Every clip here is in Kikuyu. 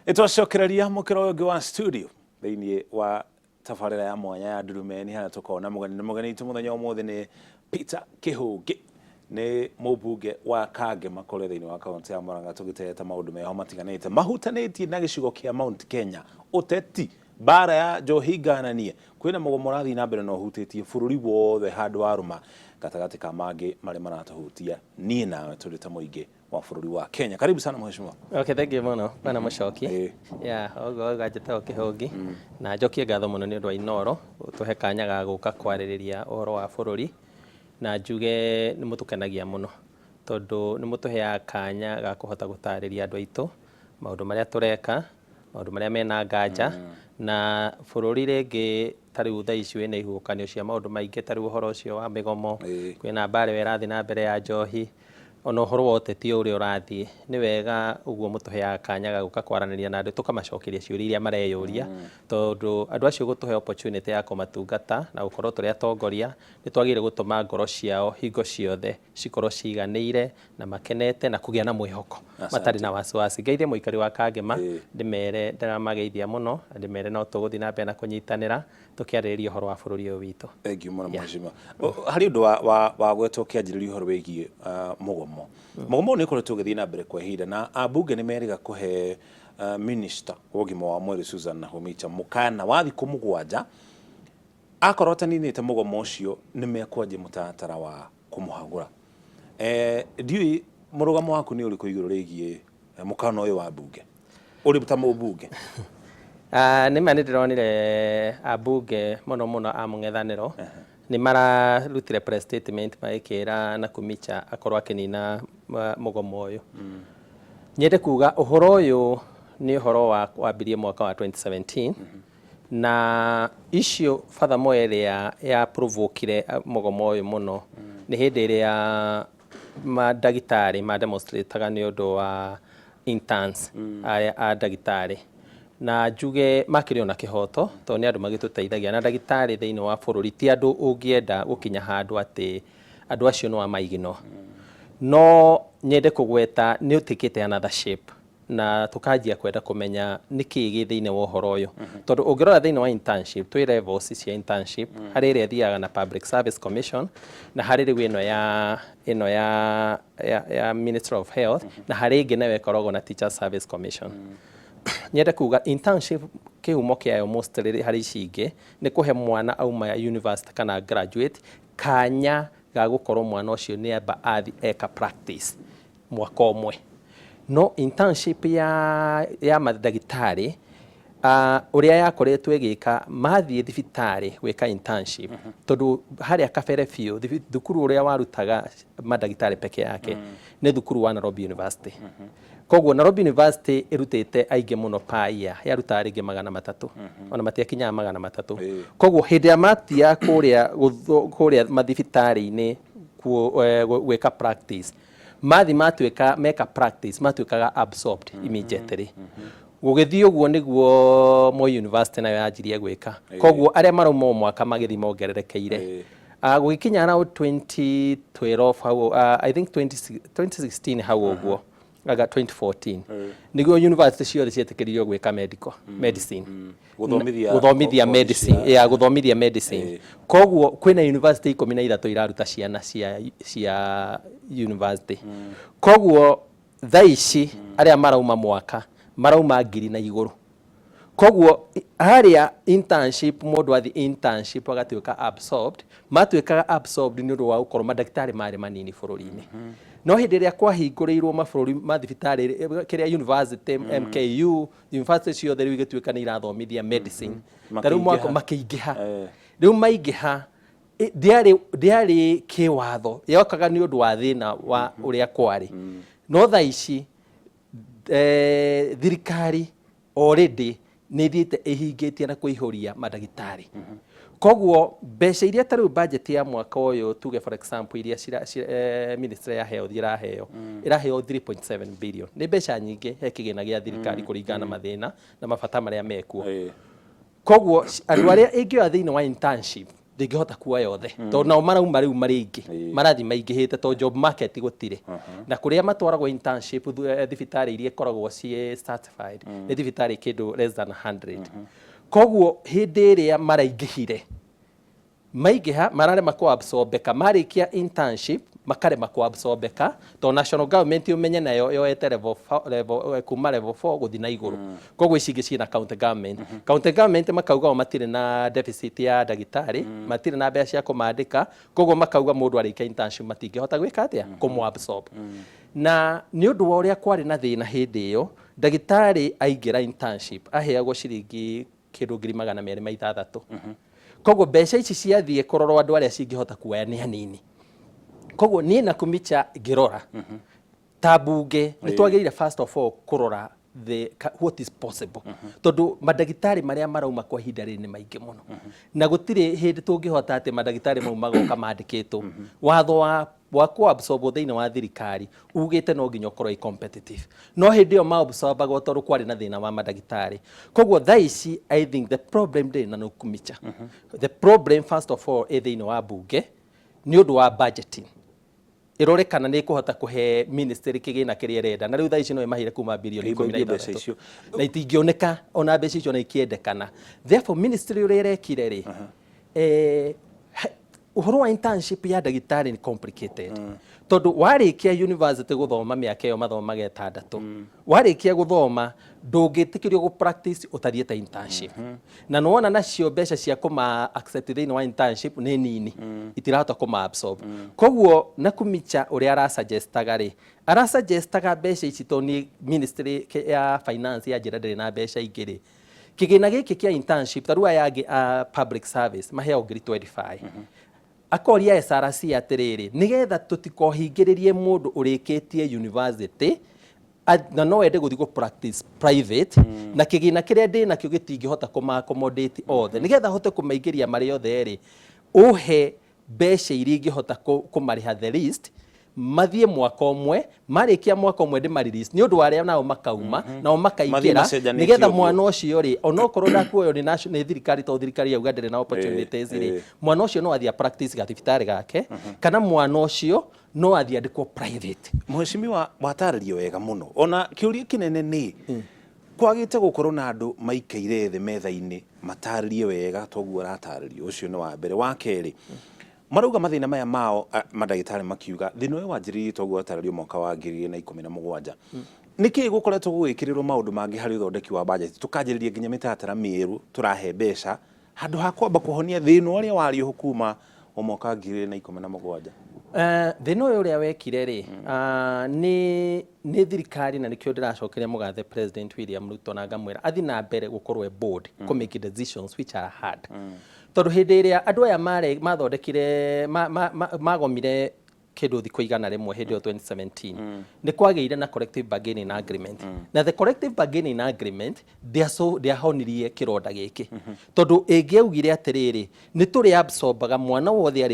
Nĩtwacokereria mũkĩra ũyũ ũngĩ wa studio thĩinĩ wa tabarĩra ya mwanya ya Ndurumeni harĩa tũkoragwo na mũgeni, na mũgeni witũ mũthenya wa ũmũthĩ nĩ Peter Kĩhũngĩ, nĩ mũmbunge wa Kangema kũrĩa thĩinĩ wa kaũntĩ ya Murang'a, tũgĩtereta maũndũ meho matiganĩte mahutanĩtie na gĩcigo kĩa Mount Kenya, ũteti, mbara ya njohi ngananie, kwĩna mũgomo ũrathiĩ na mbere na ũhutĩtie bũrũri wothe handũ warũma, gatagatĩ ka mangĩ marĩa maratũhutia niĩ nawe tũrĩ ta mũingĩ wa bũrũri wa Kenya. Karibu sana mheshimiwa. Okay, thank you mũno bwana Mũcoki. Yeah, ũguo ũguo njĩtagwo Kĩhũngi na njokie ngatho mũno nĩ ũndũ wa Inooro gũtũhe kanya ga gũka kwarĩrĩria ũhoro wa bũrũri, na njuge nĩ mũtũkenagia mũno tondũ nĩ mũtũheaga kanya ga kũhota gũtarĩria andũ aitũ maũndũ marĩa tũreka, maũndũ marĩa mena nganja, na bũrũri rĩngĩ ta rĩu thaa ici wĩna ihuhũkanio cia maũndũ maingĩ, ta rĩu ũhoro ũcio wa mĩgomo, kwĩna mbara ĩyo ĩrathiĩ na mbere ya njohi, ona ũhoro wa ũteti ũrĩa ũrathiĩ. Nĩ wega ũguo mũtũheaga kanya ga gũka kwaranĩria na andũ, tũkamacokeria ciũria iria mareyũria, tondũ andũ acio gũtũhe opportunity ya kũmatungata na gũkorwo tũrĩ atongoria, nĩ twagĩrĩire gũtũma ngoro ciao hingo ciothe cikorwo ciganĩire na makenete na kũgĩa na mwĩhoko matarĩ na wasiwasi. Ngeithie mũikari wa Kangema, ndĩmere ndĩramageithia mũno na ndĩmere no tũgũthiĩ na mbere na kũnyitanĩra tũkĩarĩrĩria ũhoro wa bũrũri ũyũ witũ. Thank you mũno mheshimiwa. Harĩ ũndũ wagwetwo ũkĩanjĩrĩria ũhoro wĩgiĩ mũgomo. Mũgomo ũyũ nĩ ũkoretwo ũgĩthiĩ na mbere kwa ihinda na ambunge nĩ merĩga kũhe minister wa ũgima wa mwĩrĩ Susan Nakhumicha mũkana wa thikũ 7, akorwo ataninĩte mũgomo ũcio nĩ mekwanjia mũtaratara wa kũmũhagũra. Ndiũĩ mũrũgamo waku nĩ ũrĩkũ igũrũ rĩgiĩ mũkana ũyũ wa mbunge ũrĩ ta mũmbunge? Nĩ ma nĩ ndĩronire ambunge mũno mũno a mũng'ethanĩro nĩ mararutire press statement magĩkĩra Nakhumicha akorwo akĩnina mũgomo ũyũ. Nyende kuga ũhoro ũyũ nĩ ũhoro wa wambirie mwaka wa 2017, na icio furthermore ĩrĩa ya provokire mũgomo ũyũ mũno nĩ hĩndĩ ĩrĩa mandagĩtarĩ ma demonstrataga nĩ ũndũ wa interns arĩa a ndagĩtarĩ, na njuge makĩrĩ ona kĩhoto tondũ nĩ andũ magĩtũteithagia, na ndagĩtarĩ thĩinĩ wa bũrũri ti andũ ũngĩenda gũkinya handũ atĩ andũ acio no amaigino. No nyende kũgweta nĩ ũtĩkĩte another shape na tũkanjia kwenda kũmenya nĩkĩĩ gĩ thĩinĩ wa ũhoro ũyũ, tondũ ũngĩrora thĩinĩ wa internship twĩ levels cia internship, harĩ ĩrĩa ĩthiaga na Public Service Commission, na harĩ rĩu ĩno ya Ministry of Health, na harĩ ĩngĩ nayo ĩkoragwo na Teacher Service Commission. Nyende kuga internship kĩhumo kĩayo mostly harĩ ici ingĩ nĩ kũhe mwana auma university kana graduate kanya ga gũkorwo mwana ũcio nĩ amba athi eka practice mwaka ũmwe. No internship ya mandagĩtarĩ, ũrĩa yakoretwo ĩgĩka, mathiĩ thibitarĩ gwĩka internship, tondũ harĩa kabere biũ thukuru ũrĩa warutaga mandagĩtarĩ peke yake nĩ thukuru wa Nairobi University. Koguo Nairobi University ĩrutĩte aingĩ mũno per year, yarutaga rĩngĩ 300, ona matiakinyaga 300. Koguo hĩndĩ ĩrĩa matia kũrĩa mathibitarĩ-inĩ gwĩka practice, mathi matuĩka meka practice matuĩkaga absorbed immediately. Gũgĩthiĩ ũguo nĩguo Moi University nayo yanjirie gwĩka, koguo arĩa marauma o mwaka magĩthiĩ mongererekeire. Gũgĩkinya around 2012 hau, I think 20, 2016 hau ũguo anga 2014, nĩguo university ciothe cietĩkĩririo gwĩka medical medicine. Gũthomithia gũthomithia medicine, ya gũthomithia medicine. Koguo kwĩna university 13 iraruta ciana cia university. Koguo thaa ici arĩa marauma mwaka marauma ngiri na igũrũ. Koguo harĩa internship, mũndũ athi internship agatuĩka absorbed, matuĩkaga absorbed nĩ ũndũ wa gũkorwo mandagĩtarĩ marĩ manini bũrũri-inĩ. No hĩndĩ ĩrĩa kwahingũrĩirwo mabũrũri mathibitarĩ kĩrĩa university, MKU, university ciothe rĩu igĩtuĩka nĩ irathomithia medicine, ta rĩu mwaka makĩingĩha. Makĩingĩha. Rĩu maingĩha, ndĩarĩ kĩwatho, yokaga nĩ ũndũ wa thĩna wa ũrĩa kwarĩ. No thaa ici thirikari already nĩ ĩthiĩte ĩhingĩtie na kũihũria mandagĩtarĩ. Koguo mbeca iria ta rĩu budget ya mwaka ũyũ, tuge for example iria ministry ya health ĩraheo 3.7 billion, nĩ mbeca nyingĩ he kĩgĩna gĩa thirikari kũringana na mathĩna na mabata marĩa mekuo. Koguo andũ arĩa ĩngĩoya thĩinĩ wa internship Ndĩngĩhota kuoya othe tondũ nao marauma rĩu marĩ aingĩ, marathiĩ maingĩhĩte tondũ job market gũtirĩ. Na kũrĩa matwaragwo internship, thibitarĩ iria ikoragwo ciĩ certified nĩ thibitarĩ kĩndũ less than 100. Koguo hĩndĩ ĩrĩa maraingĩhire, maingĩha, mararema kũabsorbeka. Marĩkia internship makarema kũabsorbeka tondũ national government, ũmenye nayo yoete level, level, kuma level 4 gũthiĩ na igũrũ. Koguo ici ingĩ ciĩna county government. County government makauga o matirĩ na deficit ya ndagĩtarĩ, matirĩ na mbeca cia kũmandĩka. Koguo makauga mũndũ arĩkia internship matingĩhota gwĩka atĩa, kũmũ-absorb. Na nĩ ũndũ wa ũrĩa kwarĩ na thĩna hĩndĩ ĩyo, ndagĩtarĩ aingĩra internship aheagwo ciringi kĩndũ 206,000. Koguo mbeca ici ciathiĩ kũrorwo andũ arĩa cingĩhota kuoya nĩ hanini. Koguo niĩ na Kumicha ngĩrora ta mbunge, nĩ twagĩrĩire first of all kũrora what is possible, tondũ mandagĩtarĩ marĩa marauma kwa ihinda rĩrĩ nĩ maingĩ mũno, na gũtirĩ hĩndĩ tũngĩhota atĩ mandagĩtarĩ mau magoka mandĩkĩtwo. Watho wa kũabsorbwo thĩinĩ wa thirikari ugĩte no nginya ũkorwo ĩ competitive, no hĩndĩ ĩyo maabsorbagwo tondũ kwarĩ na thĩna wa mandagĩtarĩ. Koguo thaa ici I think the problem ndĩrĩ na Kumicha. The problem first of all ĩ thĩinĩ wa mbunge nĩ ũndũ wa budgeting, ĩrore kana nĩ ĩkũhota kũhe ministry kĩgĩna kĩrĩa ĩrenda. Na rĩu thaa ici no ĩmaheire kuma bilioni 16 Ĩmaige mbeca icio. Na itingĩoneka ona mbeca icio na ikĩendekana. Therefore ministry ũrĩa ĩrekire rĩ, ũhoro wa internship ya ndagĩtarĩ nĩ complicated, tondũ warĩkia university gũthoma mĩaka ĩyo mathomaga 6, warĩkia gũthoma ndũngĩtĩkĩrio gũ practice ũtathiĩte internship. Na nĩwona nacio mbeca cia kũma accept thĩinĩ wa internship nĩ nini, itirahota kũma absorb. Koguo na Kumicha ũrĩa arasuggestaga rĩ, arasuggestaga mbeca ici, tondũ nĩ ministry ya finance ya njĩra ndĩrĩ na mbeca ingĩ rĩ, kĩgĩna gĩkĩ kĩa internship, ta rĩu aya angĩ a public service maheagwo ngiri 25, akoria SRC atĩrĩrĩ, nĩgetha tũtikohingĩrĩrie mũndũ ũrĩkĩtie university na no ende gũthiĩ gũ practice private, na kĩgĩna kĩrĩa ndĩ nakĩo gĩtingĩhota kũma accommodate othe, nĩgetha hote kũmaingĩria marĩ othe rĩ, ũhe mbeca iria ingĩhota kũmarĩha the least mathiĩ mwaka ũmwe. Marĩkia mwaka ũmwe ndĩma release nĩ ũndũ wa arĩa nao makauma nao Mathiĩ makaingĩra, macenjanĩtie nĩgetha ũguo. Mwana ũcio rĩ, onokorwo ndakuoywo nĩ thirikari, tondũ thirikari yauga ndĩrĩ na opportunities rĩ, mwana ũcio no athiĩ practice gathibitarĩ gake, kana mwana ũcio no athiĩ andĩkwo private. Mheshimiwa, watarĩrio wega mũno. Ona kĩũria kĩnene nĩ kwagĩte gũkorwo na andũ maikaire thĩ metha-inĩ matarĩrie wega toguo ũratarĩrio. Ũcio nĩ wa mbere. Wa kerĩ, marauga mathĩna maya mao, mandagĩtarĩ makiuga thĩna ũyũ wanjĩrĩirie toguo watarĩrio mwaka wa 2017. Nĩkĩ gũkoretwo gũgĩkĩrĩrwo maũndũ mangĩ harĩ ũthondeki wa budget, tũkanjĩrĩria nginya mĩtaratara mĩerũ tũrahe mbeca handũ ha kwamba kũhonia thĩna ũrĩa warĩ oho kuma o mwaka wa 2017? Thĩna ũyũ ũrĩa wekire rĩ, nĩ thirikari, na nĩkĩo ndĩracokeria mũgathe President William Ruto na ngamwĩra athiĩ na mbere gũkorwo e bold kũ make decisions which are hard, tondũ hĩndĩ ĩrĩa andũ aya mathondekire magomire kĩndũ thikũ 100 hĩndĩ ĩyo 2017, nĩ kwagĩire na collective bargaining agreement. Na the collective bargaining agreement ndĩahonirie kĩronda gĩkĩ, tondũ ĩngĩaugire atĩrĩrĩ, nĩ tũrĩ absorbaga mwana wothe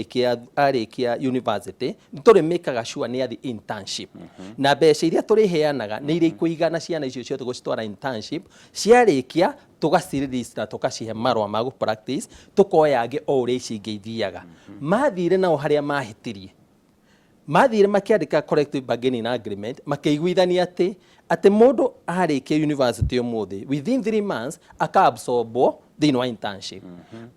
arĩkia university, nĩ tũrĩ mĩkaga sure nĩ athi internship, na mbeca iria tũrĩheanaga nĩ iria ikũigana ciana icio ciothe gũcitwara internship. Ciarĩkia tũgacirelease na tũkacihe marũa ma gũ practice, tũkoya angĩ o ũrĩa ici ingĩ ithiaga. Mathire nao harĩa mahĩtirie, mathire makĩandĩka collective bargaining agreement, makĩiguithania atĩ mũndũ arĩkia university ũmũthĩ, within 3 months akaabsorbwo thĩinĩ wa internship,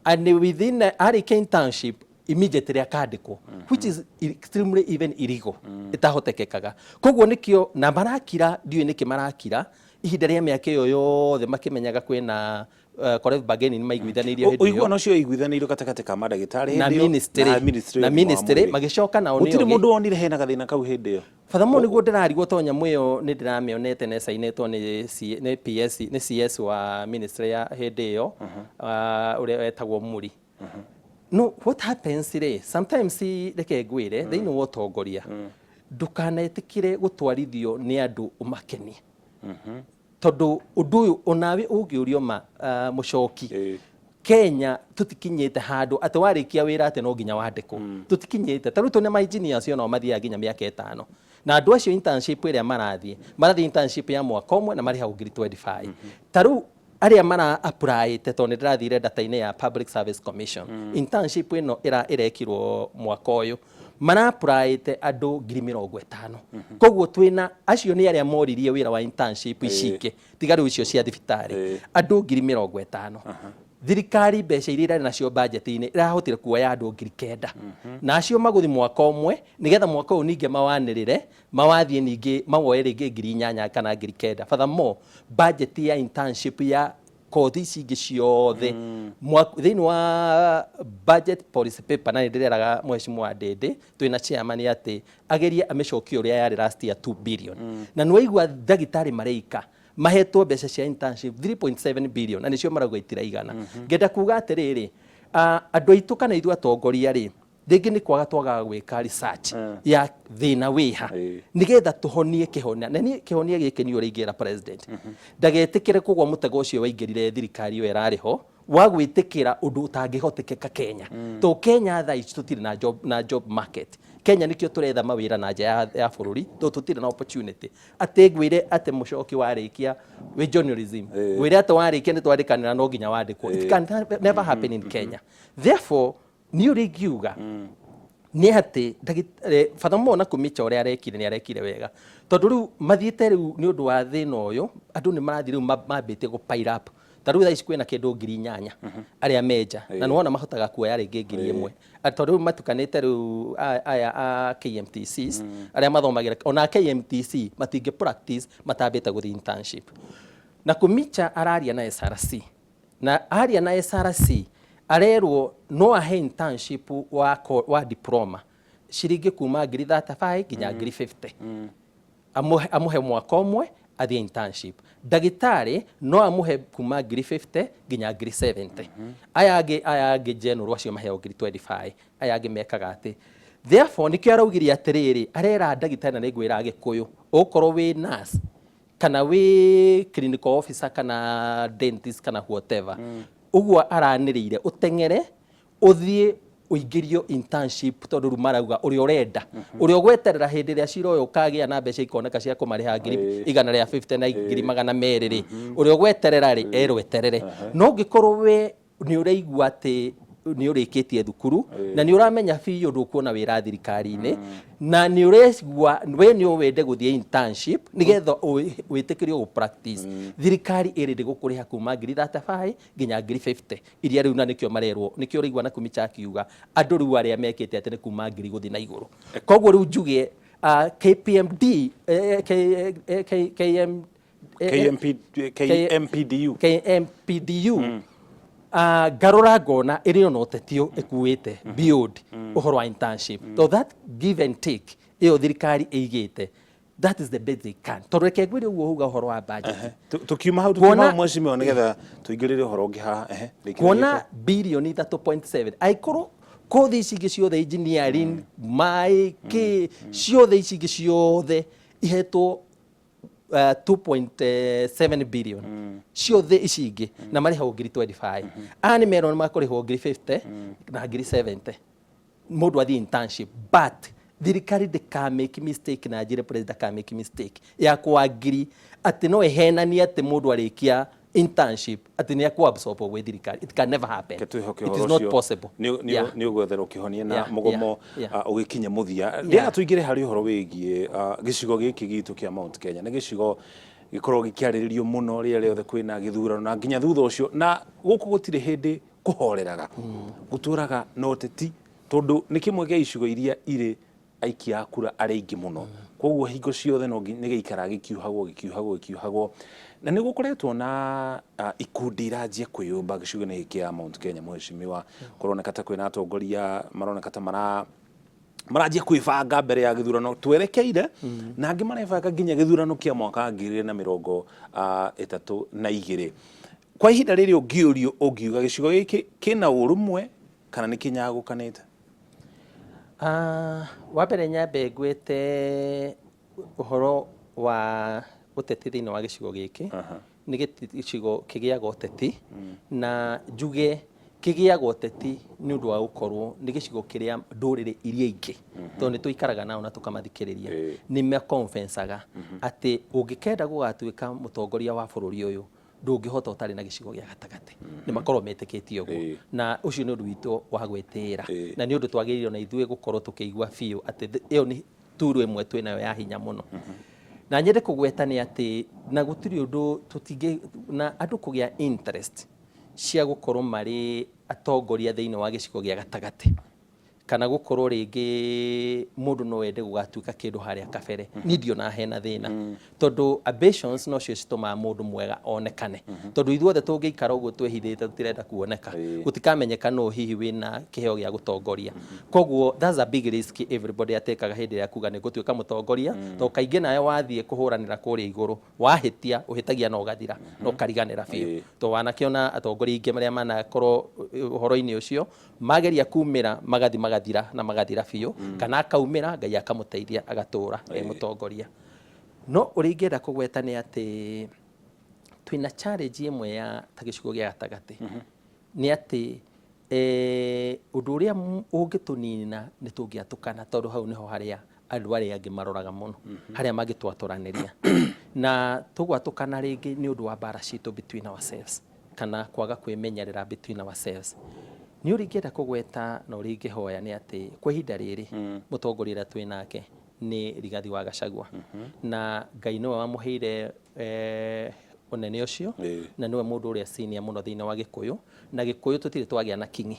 and within arĩkia internship immediately akandĩkwo, which is extremely even illegal, ĩtahotekekaga. Koguo nĩkĩo na marakira, ndiũĩ nĩkĩ marakira ihinda rĩa mĩaka ĩyo yothe makĩmenyaga kwĩna collective bargaining maiguithanĩirie hĩndĩ ĩyo. Ũiguano ũcio ũiguithanĩirio gatagatĩ ka mandagĩtarĩ Na hĩndĩ ĩyo, ministry. Na ministry Na ya ũgima wa ministry, mwĩrĩ. Magĩcoka nao nĩo Gũtirĩ mũndũ wonire hena gathĩna kau hĩndĩ ĩyo? Furthermore, nĩguo ndĩrarigwo to nyamũ ĩyo nĩ ndĩramĩonete na ĩcainĩtwo nĩ PS, nĩ CS wa ministry ya hĩndĩ ĩyo, ũrĩa wetagwo Muri. No what happens rĩ, sometimes reke ngwĩre, thĩinĩ wa ũtongoria ndũkanetĩkĩre gũtwarithio nĩ andũ ũmakenie, tondũ ũndũ ũyũ onawe ũngĩũrio ma, mũcoki, Kenya tũtikinyĩte handũ atĩ warĩkia wĩra atĩ no nginya wandĩkwo. Tũtikinyĩte. Ta rĩu tũna ma engineers onao mathiaga nginya mĩaka 5, na andũ acio internship ĩrĩa marathiĩ internship ya mwaka ũmwe na marĩhagwo ngiri 25. Ta rĩu Arĩa mara applyĩte, tondũ nĩ ndĩrathire data-inĩ ya Public Service Commission, internship ĩno ĩrekirwo mwaka ũyũ, mara applyĩte andũ 50,000. Koguo twĩna acio nĩ arĩa moririe wĩra wa internship ici ingĩ, tiga rĩu icio cia thibitarĩ, andũ 50,000. Thirikari mbeca iria irarĩ nacio budget-inĩ ĩrahotire kuoya andũ 9,000, na acio magũthi mwaka ũmwe, nĩgetha mwaka ũyũ ningĩ mawanĩrĩre, mawathiĩ ningĩ mawoe rĩngĩ 8,000 kana 9,000. Furthermore, budget ya internship ya kothi ici ingĩ ciothe thĩinĩ wa budget policy paper, na nĩ ndĩreraga Mheshimiwa Ndĩndĩ twĩna chairman atĩ agerie amĩcokie ũrĩa yarĩ last year, 2 billion. Na nĩ waigua ndagĩtarĩ mareika mahetwo mbeca cia internship 3.7 billion, na nĩcio marauga itiraigana. Ngenda kuga atĩrĩrĩ, andũ aitũ kana ithuĩ atongoria rĩ, rĩngĩ nĩ kwaga twagaga gwĩka research ya thĩna wĩha, nĩgetha tũhonie kĩhonia. Na niĩ kĩhonia gĩkĩ nĩ ũrĩa ingĩra president ndagetĩkĩre kũgwa mũtego ũcio waingĩrire thirikari ĩyo ĩrarĩ ho wa gwĩtĩkĩra ũndũ ũtangĩhotekeka Kenya, to Kenya thaa ici tũtirĩ na job market. Kenya nĩkĩo tũretha mawĩra na nja ya bũrũri, tondũ tũtirĩ na opportunity. Atĩ ngwĩre atĩ mũcoki warĩkia wĩ journalism, ngwĩre atĩ warĩkia nĩ twandĩkanĩra, no nginya wandĩkwo, it can never happen in Kenya. Therefore, niĩ ũrĩa ingiuga nĩ atĩ furthermore, na kũmĩcha ũrĩa arekire, nĩ arekire wega, tondũ rĩu mathiĩte rĩu nĩ ũndũ wa thĩna ũyũ, andũ nĩ marathiĩ rĩu mambĩtie gũ pile up. Ta rĩu thaa ici kwĩna kĩndũ 8,000 arĩa menja, na nĩwona mahotaga kuoya rĩngĩ 1,000. Tondũ rĩu matukanĩte rĩu aya a KMTCs arĩa mathomagĩra, ona KMTC matingĩ practice matambĩte gũthiĩ internship. Na Kũmicha araria na SRC, na aria na SRC arerwo no ahe internship wa diploma ciringi kuma ngiri 35 nginya ngiri 50, amuhe mwaka ũmwe athiĩ internship. Ndagĩtarĩ no amuhe kuma ngiri 50 nginya ngiri 70. Aya angĩ general acio maheo ngiri 25. Aya angĩ mekaga atĩ, therefore nĩkĩo araugire atĩrĩrĩ, arera ndagĩtarĩ, na nĩngwĩra Agĩkũyũ, ũkorwo wĩ nurse kana wĩ clinical officer kana dentist kana whatever, ũguo aranĩrĩire ũteng'ere ũthiĩ ũingĩrio internship, tondũ rĩu marauga ũrĩa ũrenda, ũrĩa ũgweterera hĩndĩ ĩrĩa cira ũyũ ũkagĩa na mbeca ikoneka cia kũmarĩha ngiri igana rĩa 50 na 200,000 rĩ, ũrĩa ũgweterera rĩ, erwo eterere. No ũngĩkorwo we nĩ ũraigua atĩ nĩ ũrĩkĩtie thukuru na nĩ ũramenya biũ ndũkuona wĩra thirikari-inĩ, na nĩ ũregua we nĩ wende gũthiĩ internship nĩgetha wĩtĩkĩrio gũ practice, thirikari ĩrĩ ndĩgũkũrĩha kuma ngiri 35 nginya ngiri 50 iria rĩu, na nĩkĩo marerwo, nĩkĩo ũraigua na Kumicha akiuga andũ rĩu arĩa mekĩte atĩ nĩ kuma ngiri gũthiĩ na igũrũ. Koguo rĩu njuge KPMD, K, K, KM KMP, KMPDU. KMPDU, ngarora ngona ĩrĩ ona ũteti ĩkuĩte beyond ũhoro wa internship, so that give and take ĩyo thirikari ĩigĩte, that is the best they can. Tondũ reke ngwĩre ũguo, uga ũhoro wa budget. Tukiuma hau, tukiuma hau, mheshimiwa, nigetha tuingĩrĩre ũhoro ũngĩ haha, ehe, rĩkĩrĩria. Kuona bilioni 3.7, aikorwo kothi ici ingĩ ciothe, engineering, maĩ, kĩ ciothe, ici ingĩ ciothe ihetwo 2.7 billion ciothe ici ingĩ, na marĩhagwo ngiri 25, aya nĩ merwo nĩ makũrĩhwo ngiri 50 na ngiri 70 mũndũ athiĩ internship. But thirikari ndĩka make mistake, na njĩre president ndaka make mistake ya kwangiri atĩ no ĩhenanie atĩ mũndũ arĩkia internship atĩ nĩ akũ-absorb gwĩ thirikari. It can never happen. Reke twĩhoke It ũhoro is not ũcio possible. Nĩ ũgwetherwo kĩhonia na mũgomo ũgĩkinye mũthia. Ndĩrenda tũingĩre harĩ ũhoro wĩgiĩ gĩcigo gĩkĩ gitũ kĩa Mount Kenya. Nĩ gĩcigo gĩkoragwo gĩkĩarĩrĩrio mũno rĩrĩa rĩothe kwĩna gĩthurano na nginya thutha ũcio, na gũkũ gũtirĩ hĩndĩ kũhoreraga, gũtũraga na ũteti, tondũ nĩ kĩmwe gĩa icigo iria irĩ aikia a kura arĩa aingĩ mũno. Koguo hingo ciothe no nĩ gĩikaraga gĩkiuhagwo, gĩkiuhagwo, gĩkiuhagwo, na nĩ gũkoretwo na ikundi iranjia kwĩyũmba gĩcigo-inĩ gĩkĩ kĩa Mount Kenya. Mheshimiwa, kũroneka ta kwĩna atongoria maroneka ta maranjia kwĩbanga mbere ya gĩthurano twerekeire, na angĩ marebanga nginya gĩthurano kĩa mwaka wa 2032. Kwa ihinda rĩrĩ, ũngĩũrio, ũngiuga gĩcigo gĩkĩ kĩna ũrũmwe kana nĩ kĩnyagũkanĩte? Wa mbere nyambe ngwĩte ũhoro wa ũteti thĩinĩ wa gĩcigo gĩkĩ. Nĩ gĩcigo kĩgĩaga ũteti, na njuge kĩgĩaga ũteti nĩ ũndũ wa gũkorwo nĩ gĩcigo kĩrĩa ndũrĩrĩ iria ingĩ, tondũ nĩ tũikaraga nao na tũkamathikĩrĩria, nĩ makonfensaga atĩ ũngĩkenda gũgatuĩka mũtongoria wa bũrũri ũyũ, Ndũngĩhota ũtarĩ na gĩcigo gĩa gatagatĩ. Nĩ makorwo metĩkĩtie ũguo. Na ũcio nĩ ũndũ witũ wa gwĩtĩĩra. Na nĩ ũndũ twagĩrĩirwo na ithuĩ gũkorwo tũkĩigua biũ atĩ ĩyo nĩ turu ĩmwe twĩnayo ya hinya mũno. Na nyende kũgweta nĩ atĩ na gũtirĩ ũndũ tũtingĩ na andũ kũgĩa interest cia gũkorwo marĩ atongoria thĩinĩ wa gĩcigo gĩa gatagatĩ, kana gũkorwo rĩngĩ mũndũ no ende gũgatuĩka kĩndũ harĩa kabere, niĩ ndionaga hena thĩna, tondũ ambitions nocio citũmaga mũndũ mwega onekane, tondũ ithuothe tũngĩikara ũguo twĩhithĩte tũtirenda kuoneka, gũtikamenyeka nũ hihi wĩna kĩheo gĩa gũtongoria. Koguo that's a big risk everybody atekaga hĩndĩ ĩrĩa kuga nĩ ngũtuĩka mũtongoria, tondũ kaingĩ nawe wathiĩ kũhũranĩra kũrĩa igũrũ, wahĩtia ũhĩtagia na ũgathira na ũkariganĩra biũ. To wanakĩona atongoria aingĩ marĩa manakorwo ũhoro-inĩ ũcio mageria kumĩra magathi magathira na magathira biũ, kana akaumĩra Ngai akamũteithia agatũra e mũtongoria. No ũrĩa ingĩenda kũgweta nĩ atĩ twĩna challenge ĩmwe ya ta gĩcigo gĩa gatagatĩ, nĩ atĩ ũndũ ũrĩa ũngĩtũnina nĩ tũngĩatũkana, tondũ hau nĩho harĩa andũ arĩa angĩ maroraga mũno, harĩa mangĩtwatũranĩria na tũgwatũkana rĩngĩ nĩ ũndũ wa mbara citũ between ourselves kana kwaga kwĩmenyerera between ourselves. Nĩ ũrĩa ingĩenda kũgweta na ũrĩa ingĩhoya nĩ atĩ kwa ihinda rĩrĩ mũtongoria ũrĩa twĩ nake nĩ Rigathi wa Gachagua, na Ngai nĩwe wamũheire ũnene ũcio, na nĩwe mũndũ ũrĩa senior mũno thĩinĩ wa Gĩkũyũ. Na Gĩkũyũ tũtirĩ twagĩa na kingi.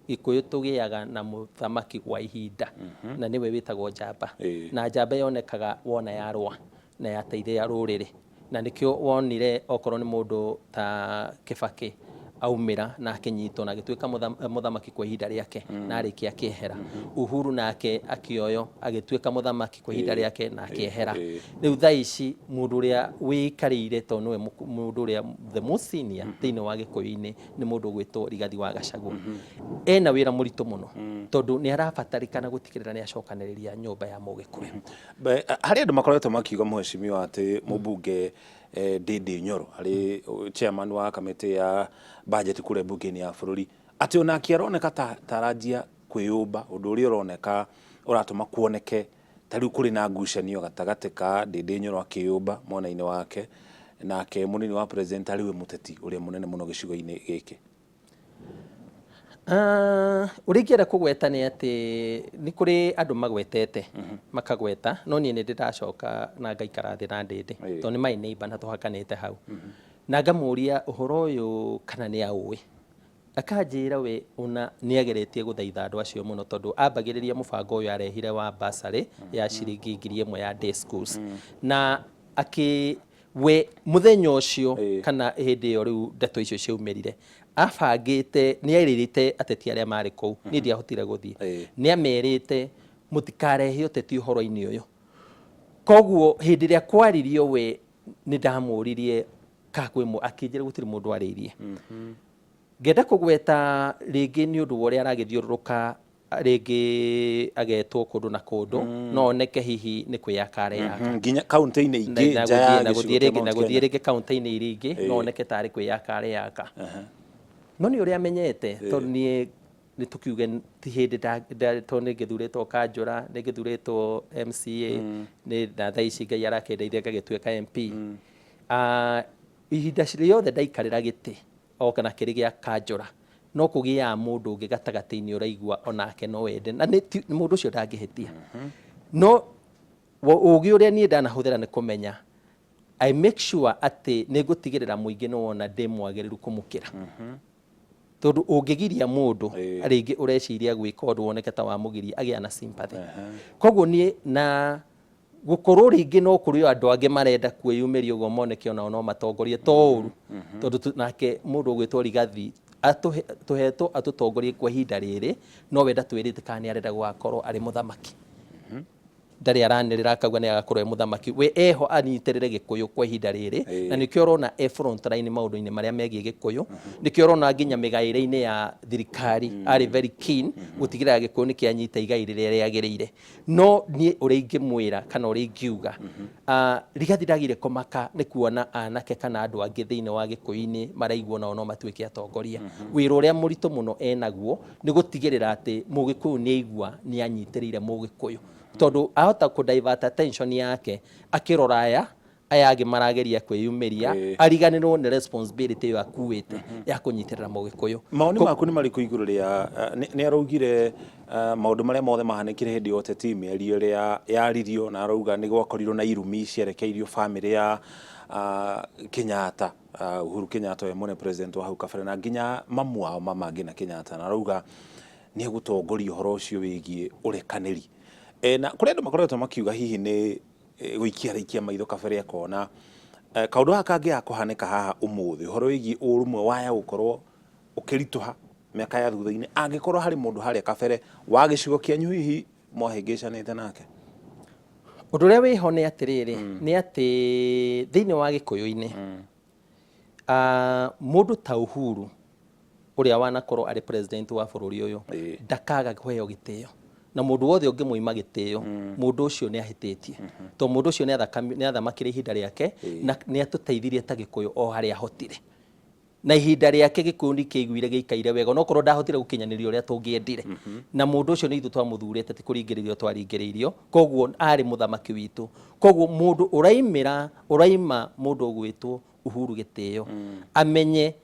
Gĩkũyũ tũgĩaga na mũthamaki wa ihinda, na nĩwe wĩtagwo njamba. Na njamba yonekaga wona yarũa na yateithia rũrĩrĩ, na nĩkĩo wonire okorwo nĩ mũndũ ta Kĩbakĩ aumĩra na akĩnyitwo na agĩtuĩka mũthamaki kwa ihinda rĩake na arĩkia akĩehera. Uhuru nake akĩoyo agĩtuĩka mũthamaki kwa ihinda rĩake na akĩehera. Rĩu thaa ici mũndũ ũrĩa wĩikarĩire, tondũ nĩwe mũndũ ũrĩa the most senior thĩinĩ wa Gĩkũyũ-inĩ, nĩ mũndũ ũgwĩtwo Rigathi wa Gachagua. Ena wĩra mũritũ mũno, tondũ nĩ arabatarĩkana gũtigĩrĩra nĩ acokanĩrĩria nyũmba ya Mũgĩkũyũ. Harĩ andũ makoretwo makiuga, mheshimiwa, atĩ mũmbunge Ndindi Nyoro arĩ chairman wa kamĩtĩ ya budget kũrĩa mbunge-inĩ ya bũrũri, atĩ onake aroneka ta aranjia kwĩyũmba, ũndũ ũrĩa ũroneka ũratũma kuoneke ta rĩu kũrĩ na ngucanio gatagatĩ ka Ndindi Nyoro akĩyũmba mwena-inĩ wake, nake mũnini wa president arĩ we mũteti ũrĩa mũnene mũno gĩcigo-inĩ gĩkĩ. Ũrĩa ingĩenda kũgweta nĩ atĩ nĩ kũrĩ andũ magwetete makagweta, no niĩ nĩ ndĩ ndacoka na ngaikara thĩ na Ndĩndĩ, tondũ nĩ my neighbor na tũhakanĩte hau, na ngamũria ũhoro ũyũ kana nĩ aũĩ. Akanjĩra we ona nĩ ageretie gũthaitha andũ acio mũno, tondũ ambagĩrĩria mũbango ũyũ arehire wa bursary ya ciringi 1000 ya day schools, na akĩ we mũthenya ũcio kana hĩndĩ ĩyo rĩu ndeto icio ciaumĩrire, abangĩte nĩ erĩrĩte ateti arĩa marĩ kũu, niĩ ndiahotire gũthiĩ, nĩ amerĩte mũtikarehe ũteti ũhoro-inĩ ũyũ. Koguo hĩndĩ ĩrĩa kwaririo, we nĩ ndamũririe ka kwĩ akĩnjĩra gũtirĩ mũndũ arĩirie. Ngenda kũgweta rĩngĩ nĩ ũndũ wa ũrĩa aragĩthiũrũrũka, rĩngĩ agetwo kũndũ na kũndũ, no oneke hihi nĩ kwĩyaka areyaka. Nginya kaunti-inĩ ingĩ nja ya na gĩcigo gũthiĩ kĩa rĩngĩ na Mount gũthiĩ Kenya. Rĩngĩ kaunti-inĩ iria ingĩ no oneke tarĩ kwĩyaka areyaka, no nĩ ũrĩa amenyete, tondũ niĩ nĩ tũkiuge ti hĩndĩ tondũ nĩ ngĩthurĩtwo kanjũra, nĩ ngĩthurĩtwo MCA, nĩ na thaa ici Ngai arakĩndeithia ngagĩtuĩka MP. Ihinda rĩothe ndaikarĩra gĩtĩ o kana kĩrĩ gĩa kanjũra, no kũgĩaga mũndũ ũngĩ gatagatĩ-inĩ ũraigua onake no ende, na mũndũ ũcio ndangĩhĩtia. No ũgĩ ũrĩa niĩ ndanahũthĩra nĩ kũmenya I make sure atĩ nĩ ngũtigĩrĩra mũingĩ nĩ wona ndĩ mwagĩrĩru kũmũkĩra, tondũ ũngĩgiria mũndũ rĩngĩ ũreciria gwĩka ũndũ woneke ta wamũgiria, agĩa na sympathy. Koguo niĩ na gũkorwo rĩngĩ no kũrĩ o andũ angĩ marenda kwĩyumĩria ũguo moneke onao no matongorie, to ũru, tondũ nake mũndũ ũgwĩtwo Rigathi tũhetwo atũtongorie kwa ihinda rĩrĩ, no we ndatwĩrĩte kana nĩ arenda gũgakorwo arĩ mũthamaki. Ndarĩ aranĩrĩra akauga nĩ agakorwo e mũthamaki. We eho anyitĩrĩre Gĩkũyũ kwa ihinda rĩrĩ, na nĩkĩo ũrona e front line maũndũ-inĩ marĩa megiĩ Gĩkũyũ. Nĩkĩo ũrona nginya mĩgaĩre-inĩ ya thirikari arĩ very keen gũtigĩrĩra Gĩkũyũ nĩ kĩanyita igai rĩrĩa rĩagĩrĩire. No niĩ ũrĩa ingĩmwĩra kana ũrĩa ingiuga, Rigathi ndagĩrĩire kũmaka nĩ kuona anake kana andũ angĩ thĩinĩ wa Gĩkũyũ-inĩ maraigua nao no matuĩke atongoria. Wĩra ũrĩa mũritũ mũno enaguo nĩ gũtigĩrĩra atĩ Mũgĩkũyũ nĩ aigua nĩ anyitĩrĩire Mũgĩkũyũ, tondũ ahota kũ divert attention yake akĩrora aya. Aya angĩ marageria kwĩyumĩria, ariganĩrwo nĩ responsibility ĩyo akuĩte ya kũnyitĩrĩra Mũgĩkũyũ. Mawoni maku nĩ marĩkũ igũrũ rĩa nĩ araugire maũndũ marĩa mothe mahanĩkire hĩndĩ ya ũteti, mĩario ĩrĩa yaririo, na arauga nĩ gwakorirwo na irumi cierekeirio bamĩrĩ ya Kenyatta, Uhuru Kenyatta we mwene president wa hau kabere, na nginya mamu wao Mama Ngina Kenyatta, na arauga nĩ egũtongoria ũhoro ũcio wĩgiĩ ũrekanĩri. Na kũrĩ andũ makoretwo makiuga hihi nĩ gũikia araikia maitho kabere akona kaũndũ gaka kangĩaga kũhanĩka haha ũmũthĩ, ũhoro wĩgiĩ ũrũmwe waya gũkorwo ũkĩritũha mĩaka ya thutha-inĩ, angĩkorwo harĩ mũndũ harĩa kabere wa gĩcigo kĩanyu hihi mwahĩngĩcanĩte nake. Ũndũ ũrĩa wĩho nĩ atĩrĩrĩ, nĩ atĩ thĩinĩ wa Gĩkũyũ-inĩ, mũndũ ta Uhuru ũrĩa wanakorwo arĩ president wa bũrũri ũyũ ndakaga kũheo gĩtĩo, na mũndũ wothe ũngĩmũima gĩtĩo, mũndũ ũcio nĩ ahĩtĩtie, tondũ mũndũ ũcio nĩ athamakire ihinda rĩake na nĩ atũteithirie ta Gĩkũyũ o harĩa ahotire, na ihinda rĩake Gĩkũyũ nĩ kĩaiguire gĩikaire wega, onokorwo ndahotire gũkinyanĩria ũrĩa tũngĩendire. Na mũndũ ũcio nĩ ithuĩ twamũthurĩte, ti kũringĩrĩrio twaringĩrĩirio, koguo arĩ mũthamaki witũ. Koguo mũndũ ũraimĩra ũraima mũndũ ũgwĩtwo Uhuru gĩtĩo, amenye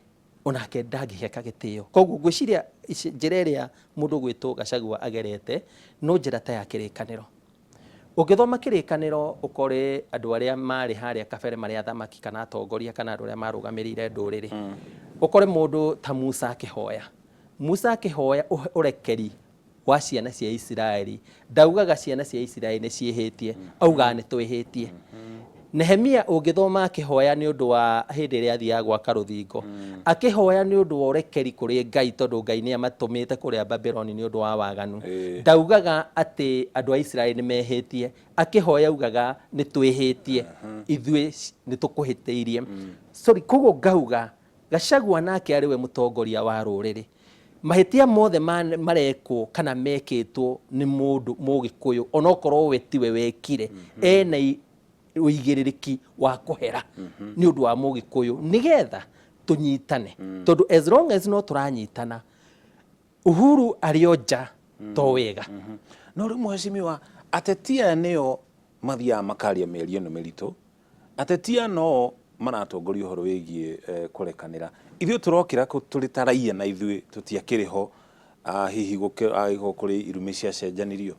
onake ndangĩheka gĩtĩo. Koguo ngwĩciria njĩra ĩrĩa mũndũ ũgwĩtwo Gachagua agerete no njĩra ta ya kĩrĩkanĩro. Ũngĩthoma kĩrĩkanĩro ũkore andũ arĩa marĩ harĩa kabere marĩ athamaki kana atongoria kana andũ arĩa marũgamĩrĩire ndũrĩrĩ, ũkore mũndũ ta Musa akĩhoya. Musa akĩhoya ũrekeri wa ciana cia Isiraeli, ndaugaga ciana cia Isiraeli nĩ ciĩhĩtie, augaga nĩ twĩhĩtie. Nehemia ũngĩthoma akĩhoya nĩ ũndũ wa hĩndĩ ĩrĩa athiaga gwaka rũthingo, akĩhoya nĩ ũndũ wa ũrekeri kũrĩ Ngai tondũ Ngai nĩ amatũmĩte kũrĩa Babuloni nĩ ũndũ wa waganu, ndaugaga atĩ andũ a Isiraeli nĩ mehĩtie, akĩhoya augaga nĩ twĩhĩtie, ithuĩ nĩ tũkũhĩtĩirie. Sorry, koguo ngauga Gachagua nake arĩ we mũtongoria wa rũrĩrĩ, mahĩtia mothe marekwo kana mekĩtwo nĩ mũndũ Mũgĩkũyũ, onokorwo we tiwe wekire, ena ũigĩrĩrĩki wa kũhera nĩ ũndũ wa Mũgĩkũyũ nĩgetha tũnyitane, tondũ as long as no tũranyitana, Uhuru arĩ o nja to wega. No rĩu mheshimiwa, ateti aya nĩo mathiaga makaria mĩario ĩno mĩritũ. Ateti aya no maratongoria ũhoro wĩgiĩ kũrekanĩra. Ithuĩ tũrokĩra kũ tũrĩ ta raia na ithuĩ tũtiakĩrĩ ho, hihi angĩkorwo kũrĩ irumi ciacenjanirio?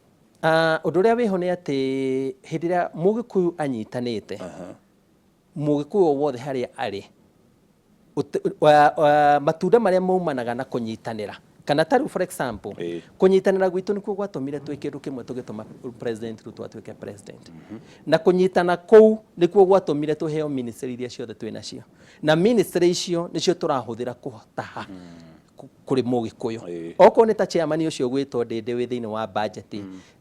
Ũndũ ũrĩa wĩho nĩ atĩ hĩndĩ ĩrĩa Mũgĩkũyũ anyitanĩte, Mũgĩkũyũ o wothe harĩa arĩ, matunda marĩa maumanaga na kũnyitanĩra, kana ta rĩu for example, kũnyitanĩra gwitũ nĩkuo gwatũmire twĩ kĩndũ kĩmwe tũgĩtũma President Ruto atuĩke president. Na kũnyitana kũu nĩkuo gwatũmire tũheo ministry iria ciothe twĩ nacio, na ministry icio nĩcio tũrahũthĩra kũtaha kũrĩ Mũgĩkũyũ. Okorwo nĩ ta chairman ũcio ũgwĩtwo Ndĩndĩ wĩ thĩinĩ wa budget,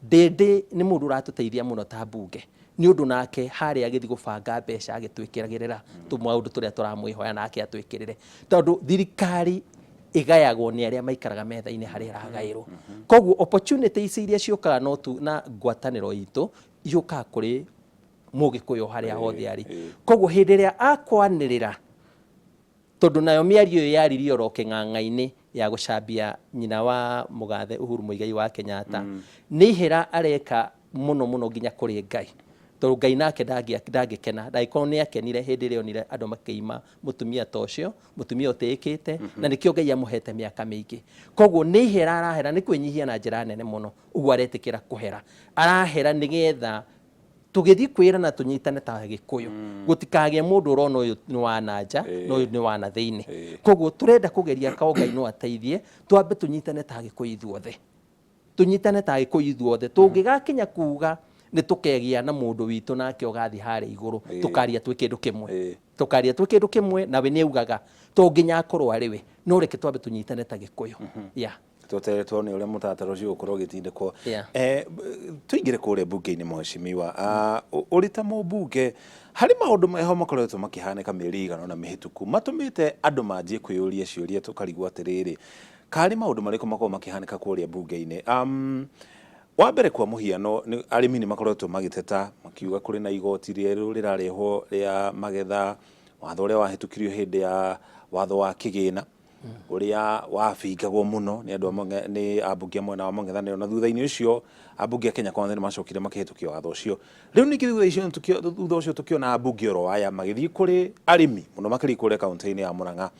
Ndĩndĩ nĩ mũndũ ũratũteithia mũno ta mbunge, nĩ ũndũ nake harĩa agĩthiĩ gũbanga mbeca agĩtwĩkĩragĩrĩra tũmaũndũ tũrĩa tũramwĩhoya nake atwĩkĩrĩre, tondũ thirikari ĩgayagwo nĩ arĩa maikaraga metha-inĩ harĩa ĩragaĩrwo. Koguo opportunity ici iria ciũkaga no tu na ngwatanĩro itũ yũkaga kũrĩ Mũgĩkũyũ harĩa hothe arĩ. Koguo hĩndĩ ĩrĩa akwanĩrĩra, tondũ nayo mĩario ĩyo yaririo oro kĩng'ang'a-inĩ ya gũcambia nyina wa mũgathe Uhuru Muigai wa Kenyatta, nĩ ihera areka mũno mũno nginya kũrĩ Ngai, tondũ Ngai nake ndangĩkena, ndangĩkorwo nĩ akenire hĩndĩ ĩrĩa onire andũ makĩima mũtumia ta ũcio, mũtumia ũtĩĩkĩte, na nĩkĩo Ngai amũhete mĩaka mĩingĩ. Koguo nĩ ihera arahera, nĩ kwĩnyihia na njĩra nene mũno, ũguo aretĩkĩra kũhera. Arahera nĩgetha tũgĩthiĩ kwĩrana tũnyitane ta Gĩkũyũ, gũtikagĩe mũndũ ũrona ũyũ nĩ wa na nja na ũyũ nĩ wa na thĩinĩ. Koguo tũrenda kũgeria korwo Ngai no ateithie, twambe tũnyitane ta Gĩkũyũ ithuothe, tũnyitane ta Gĩkũyũ ithuothe. Tũngĩgakinya kuga nĩ tũkegĩa na mũndũ witũ nake ũgathiĩ harĩa igũrũ, tũkaria twĩ kĩndũ kĩmwe, tũkaria twĩ kĩndũ kĩmwe, nawe nĩ augaga to nginya akorwo arĩ we, no reke twambe tũnyitane ta Gĩkũyũ. Yeah. Tweterere tuone ũrĩa mũtaratara ũcio ũgũkorwo ũgĩtindĩkwo. Tũingĩre kũrĩa mbunge-inĩ mheshimiwa. Ũrĩ ta mũmbunge, harĩ maũndũ meho makoretwo makĩhanĩka mĩeri ĩigana ũna mĩhĩtũku matũmĩte andũ manjie kwĩyũria ciũria tũkarigwo atĩrĩrĩ, karĩ maũndũ marĩkũ makoragwo makĩhanĩka kũrĩa mbunge-inĩ? Wa mbere kwa mũhiano, arĩmi nĩ makoretwo magĩteta makiuga kũrĩ na igoti rĩerũ rĩrarehwo rĩa magetha, watho ũrĩa wahĩtũkirio hĩndĩ ya watho wa kĩgĩna. Ũrĩa wabingagwo mũno nĩ andũ nĩ ambunge a mwena wa mũng'ethanĩro, na thutha-inĩ ũcio ambunge a Kenya Kwanza nĩ macokire makĩhĩtũkia watho ũcio. Rĩu ningĩ thutha ũcio tũkĩona ambunge oro aya magĩthiĩ kũrĩ arĩmi mũno makĩria kũrĩa kaũntĩ-inĩ ya Murang'a,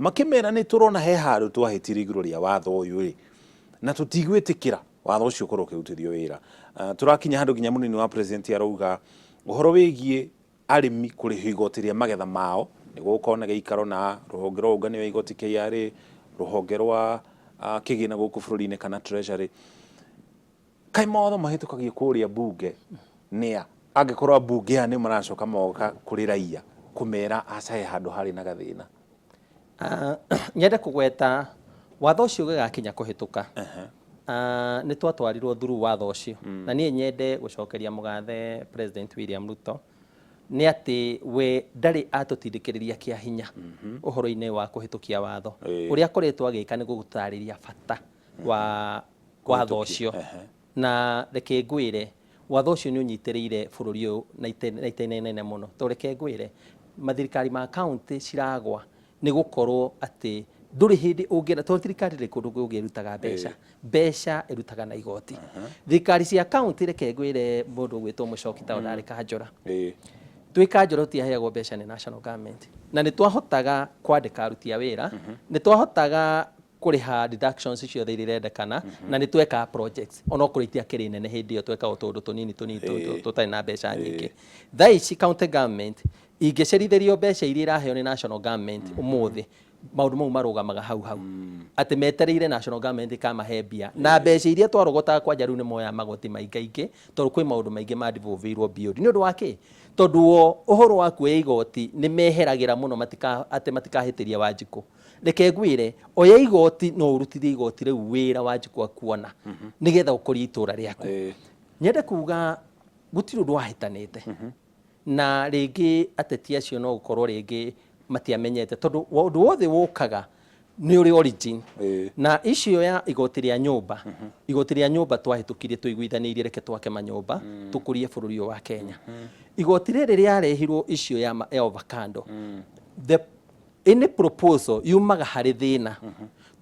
makĩmera nĩ tũrona he handũ twahĩtirie igũrũ rĩa watho ũyũ rĩ, na tũtigwĩtĩkĩra watho ũcio ũkorwo ũkĩrutithio wĩra. Tũrakinya handũ nginya mũnini wa president arauga ũhoro wĩgiĩ arĩmi kũrĩhio igoti rĩa magetha mao nĩ gũgũkorwo na gĩikaro na rũhonge rwa ũngania wa igoti KRA, rũhonge rwa kĩgĩna gũkũ bũrũri-inĩ kana Treasury. Kaĩ mawatho mahĩtũkagio kũrĩa mbunge nĩa? Angĩkorwo ambunge aya nĩo maracoka moka kũrĩ raia kũmera aca he handũ harĩ na gathĩna. Nyende kũgweta watho ũcio ũgĩgakinya kũhĩtũka, nĩ twatwarirwo through watho ũcio, na niĩ nyende gũcokeria mũgathe President William Ruto nĩ atĩ we ndarĩ atũtindĩkĩrĩria kĩa hinya ũhoro-inĩ wa kũhĩtũkia watho. Ũrĩa akoretwo agĩka nĩ gũgũtarĩria bata wa watho ũcio. Na reke ngwĩre, watho ũcio nĩ ũnyitĩrĩire bũrũri ũyũ na itene inene mũno. Tondũ reke ngwĩre, mathirikari ma county ciragwa nĩ gũkorwo atĩ ndũrĩ hĩndĩ ũngĩenda, tondũ thirikari ndĩrĩ kũndũ kũngĩ ĩrutaga mbeca. Mbeca ĩrutaga na igoti. Thirikari cia county, reke ngwĩre mũndũ ũgwĩtwo Mũchoki tondũ ndarĩ kanjũra. Twĩ kanjũra tũtiaheagwo mbeca nĩ national government. Na nĩ twahotaga kwandĩka aruti a wĩra, nĩ twahotaga kũrĩha deductions ciothe iria irendekana, na nĩ twekaga projects onokorwo itiakĩrĩ nene hĩndĩ ĩyo, twekaga o tũũndũ tũnini tũnini tũtarĩ na mbeca nyingĩ. Thaa ici county government ingĩcerithĩrio mbeca iria iraheo nĩ national government ũmũthĩ, maũndũ mau marũgamaga hau hau, atĩ metereire national government ĩkamahe mbia. Na mbeca iria twarogotaga kwanja rĩu nĩ moyaga magoti maingaingĩ, tondũ kwĩ maũndũ maingĩ ma devolve-irwo BOD. Nĩ ũndũ wa kĩ? Tondũ o ũhoro wa kuoya igoti nĩ meheragĩra mũno atĩ matikahĩtĩrie Wanjikũ. Reke ngwĩre, oya igoti no ũrutithie igoti rĩu wĩra Wanjikũ akuona, nĩgetha ũkũrie itũra rĩaku. Nyende kuga gũtirĩ ũndũ wahĩtanĩte, na rĩngĩ ateti acio no gũkorwo rĩngĩ matiamenyete, tondũ ũndũ wothe wũkaga nĩ ũrĩ origin. Na icio ya igoti rĩa nyũmba, igoti rĩa nyũmba twahĩtũkirie tũiguithanĩirie, reke twake manyũmba tũkũrie bũrũri ũyũ wa Kenya. Igoti rĩrĩ rĩarehirwo icio ya avocado, the any proposal yumaga harĩ thĩna,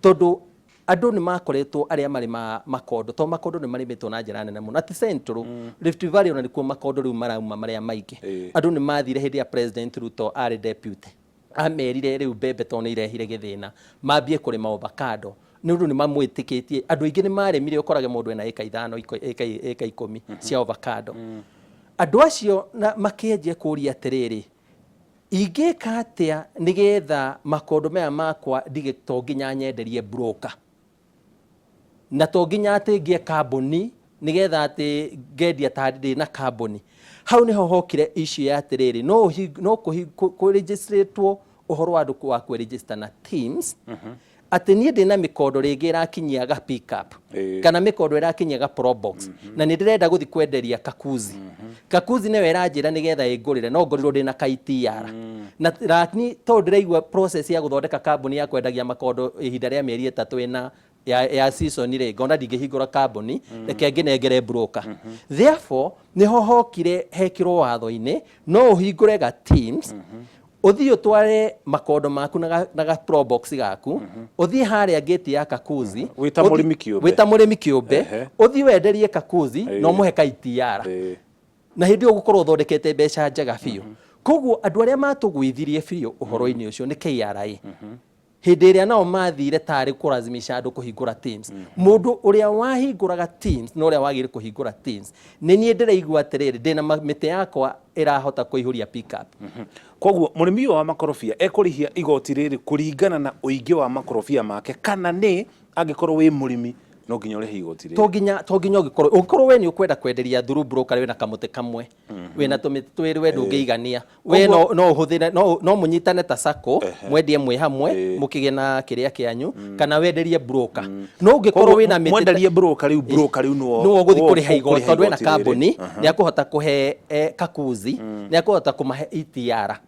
tondũ andũ nĩ makoretwo arĩa marĩ makondo, tondũ makondo nĩ marĩmĩtwo na njĩra nene mũno ati Central Rift Valley, ona nĩkuo makondo rĩu marauma marĩa maingĩ. Andũ nĩ mathire hĩndĩ ya President Ruto arĩ deputy, amerire rĩu mbembe tondũ nĩ irehire gĩthĩna, mambie kũrĩma avocado, nĩ ũndũ nĩ mamwĩtĩkĩtie. Andũ aingĩ nĩ marĩmire, ũkorage mũndũ ena ĩka 5, ĩka 10 cia avocado. Andũ acio na makĩanjia kũria atĩrĩrĩ, ingĩka atĩa nĩgetha makondo maya makwa ndige to nginya nyenderie broker, na to nginya atĩ ngĩe kambuni nĩgetha atĩ ngendia ta ndĩ na kambuni. Hau nĩho hokire issue ya atĩrĩrĩ, no kũregistrĩtwo ũhoro wa andũ wa kwĩregister na TIMS, atĩ niĩ ndĩna mĩkondo rĩngĩ ĩrakinyia ga pick up kana mĩkondo ĩrakinyia ga probox, na nĩ ndĩrenda gũthiĩ kwenderia Kakuzi. Kakuzi nĩwe ĩranjĩra nĩgetha ĩngũrĩre no ngorirwo ndĩna ka ETR na lakini tondũ ndĩraigua process ya gũthondeka kambuni ya kwendagia makondo ihinda rĩa mĩeri 3 ĩna ya season rĩ, ngona ndingĩhingũra kambuni, reke ngĩnengere broker. Therefore nĩho hokire hekĩrwo watho-inĩ no ũhingũre ga TIMS, ũthiĩ ũtware makondo maku na ga probox gaku, ũthiĩ harĩa gate ya Kakuzi. Wĩ ta mũrĩmi kĩũmbe. Wĩ ta mũrĩmi kĩũmbe. Ũthiĩ wenderie Kakuzi na ũmũhe ka ETR, na hĩndĩ ĩyo ũgũkorwo ũthondekete mbeca njega biũ. Koguo andũ arĩa matũgwithirie biũ ũhoro-inĩ ũcio nĩ KRA, hĩndĩ ĩrĩa nao mathire tarĩ kũrazimisha andũ kũhingũra TIMS. Mũndũ ũrĩa wahingũraga TIMS na ũrĩa wagĩrĩire kũhingũra TIMS nĩ niĩ. Ndĩraigua atĩrĩrĩ, ndĩna mĩtĩ yakwa ĩrahota kũihũria pickup. Koguo mũrĩmi ũyũ wa makorobia ekũrĩhia igoti rĩrĩ kũringana na ũingĩ wa makorobia make, kana nĩ angĩkorwo wĩ mũrĩmi no nginya ũrĩhe igoti rĩrĩ? To nginya ũngĩkorwo we nĩ ũkwenda kwenderia through broker, wĩna kamũtĩ kamwe, wĩna tũmĩtĩ twĩrĩ, we ndũngĩigania, we no ũhũthĩre no mũnyitane ta sacco, mwendie mwĩ hamwe, mũkĩgĩe na kĩrĩa kĩanyu, kana wenderie broker. No ũngĩkorwo wĩna mĩtĩ mwenderie broker rĩu, broker rĩu nĩwe nĩwe ũgũthiĩ kũrĩha igoti, tondũ ena kambuni, nĩ akũhota kũhe Kakuzi, nĩ akũhota kũmahe ETR.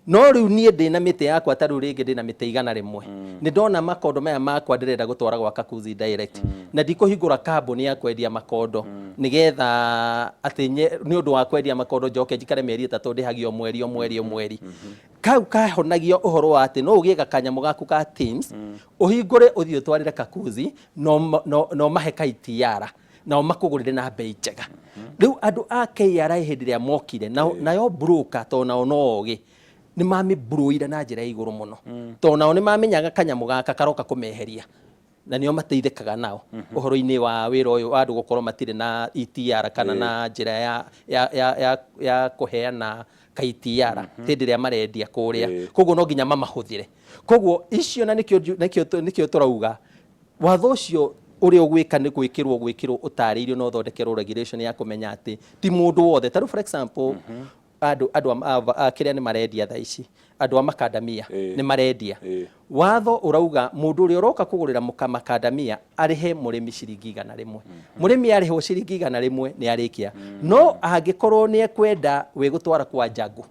No rĩu niĩ ndĩna mĩtĩ yakwa, ta rĩu rĩngĩ ndĩna mĩtĩ 100, nĩ ndona makondo maya makwa ndĩrenda gũtwara gwa Kakuzi direct, na ndikũhingũra kambuni ya kwendia makondo nĩgetha atĩ nĩ ũndũ wa kwendia makondo njoke njikare mĩeri 3 ndĩhagio mweri o mweri o mweri. Kau kahonagia ũhoro wa atĩ no ũgĩe gakanyamũ gaku ka Teams, ũhingũre, ũthiĩ ũtwarĩre kakuzi no mahe ka ETR nao makũgũrĩre na bei njega. Rĩu andũ a KRA hĩndĩ ĩrĩa mokire nao, nayo broker, tondũ nao no ogĩ, nĩ mamĩmburuire na njĩra ya igũrũ mũno, tondũ nao nĩ mamenyaga kanyamũ gaka karoka kũmeheria, na nĩo mateithĩkaga nao ũhoro-inĩ wa wĩra ũyũ wa andũ gũkorwo matirĩ na ETR kana na njĩra ya kũheana ka ETR hĩndĩ ĩrĩa marendia kũrĩa. Koguo no nginya mamahũthĩre. Koguo icio na nĩkĩo tũrauga watho ũcio ũrĩa ũgwĩka nĩ gwĩkĩrwo ũtarĩirio na ũthondekerwo regulation ya kũmenya atĩ ti mũndũ wothe. Ta rĩu, for example, andũ kĩrĩa nĩ marendia thaa ici, andũ a makandamia nĩ marendia. Watho ũrauga mũndũ ũrĩa ũroka kũgũrĩra makandamia arĩhe mũrĩmi ciringi 100. Mũrĩmi arĩhwo ciringi 100 nĩ arĩkia. No angĩkorwo nĩ ekwenda wĩ gũtwara kwa Jango,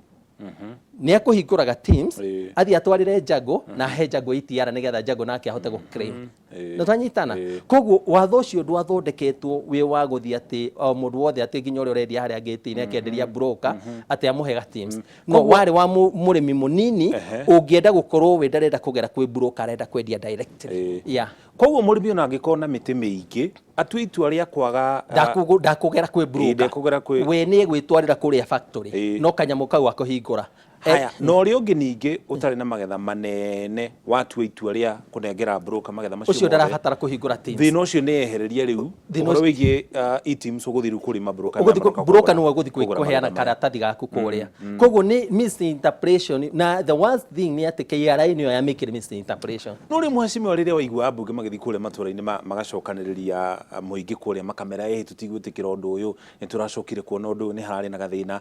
nĩ ekũhingũraga Teams, athiĩ atwarĩre Jango na ahe Jango ETR nĩgetha Jango nake ahote gũ claim. Nĩ twanyitana? Koguo watho ũcio ndwathondeketwo wĩ wa gũthiĩ atĩ o mũndũ wothe, atĩ nginya ũrĩa ũrendia harĩa ngĩti-inĩ akenderia broker atĩ amũhe ga Teams. No warĩ wa mũrĩmi mũnini ũngĩenda gũkorwo we ndarenda kũgera kwĩ broker, arenda kwendia directly. Yeah. Koguo mũrĩmi ona angĩkorwo na mĩtĩ mĩingĩ, atue itua rĩa kwaga Ndakũgera kwĩ broker. Ndekũgera kwĩ We nĩ egwĩtwarĩra kũrĩa factory, no kanyamũ kau akũhingũra. Haya, na ũrĩa ũngĩ ningĩ ũtarĩ na magetha manene, watua itua rĩa kũnengera broker magetha macio ũcio mothe, ndarabatara kũhingũra Teams. Thĩna ũcio nĩ ehererie rĩu. Thĩna ũhoro wĩgiĩ e-Teams, ũgũthiĩ rĩu kũrĩ mabroker. Ũgũthiĩ broker nĩwe ũgũthiĩ kũheana magetha maya. Karatathi gaku kũrĩa. Koguo nĩ misinterpretation, na the worst thing nĩ atĩ KRA nĩyo yamĩkire misinterpretation. No rĩ, mheshimiwa, rĩrĩa waigua ambunge magĩthiĩ kũrĩa matũra-inĩ magacokanĩrĩria mũingĩ kũrĩa, makamera ĩ tũtigwĩtĩkĩra ũndũ ũyũ, nĩ tũracokire kuona ũndũ ũyũ nĩ hararĩ na gathĩna,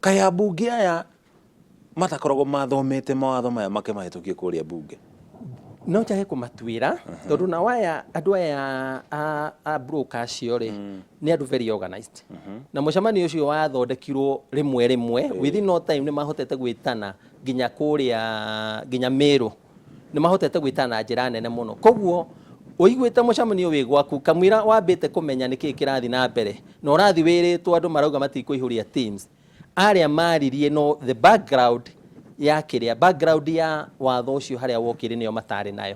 kaĩ ambunge aya matakoragwo mathomete mawatho maya makĩmahĩtũkie kũrĩa mbunge? No njage kũmatuĩra, tondũ nao aya andũ aya a broker acio rĩ, nĩ andũ very organized, na mũcemanio ũcio wathondekirwo rĩmwe rĩmwe, within no time nĩ mahotete gwĩtana nginya kũrĩa nginya Meru, nĩ mahotete gwĩtana na njĩra nene mũno. Koguo ũiguĩte mũcemanio wĩ gwaku kamũira wambĩte kũmenya nĩkĩĩ kĩrathiĩ na mbere, na ũrathiĩ wĩrĩtwo andũ marauga matikũihũria Teams. Arĩa maririe, no the background ya kĩrĩa, background ya watho ũcio harĩa wokire, nĩyo matarĩ nayo.